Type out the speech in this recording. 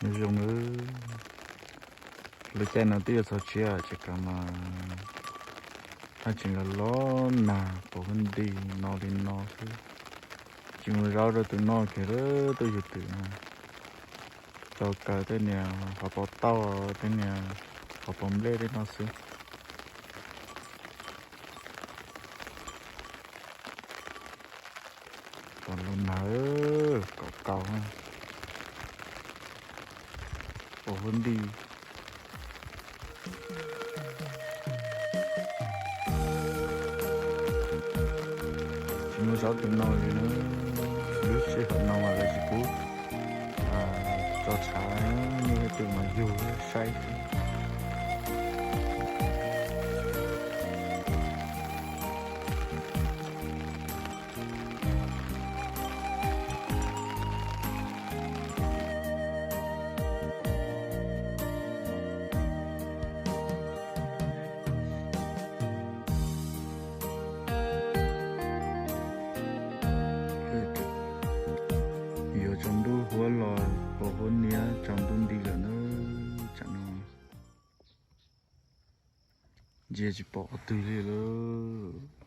Nyob zoo nawb, lub caij no twb yuav txog tshiab ces kav mas haj tseem los los nag pos huab nti no li no xwb. Tsis mus zaub rau tus noj kiag lawm, tuaj yug twm no rau kaw tej niag qhov pos tauj, tej niag qhov pos nplej tej no xwb. Pos los nag, kaus kaus, pos huab nti. Tsis mus zaub tus no li na, lub sij hawm no mas lawv tsis pub tso tshav, nej leej twg mas yug saib xwb. Yuav tsaus ntuj huab los pos huab niab tsaus ntuj nti lawm na. Tsam no ntsia tsis pom qhov twg li lawm.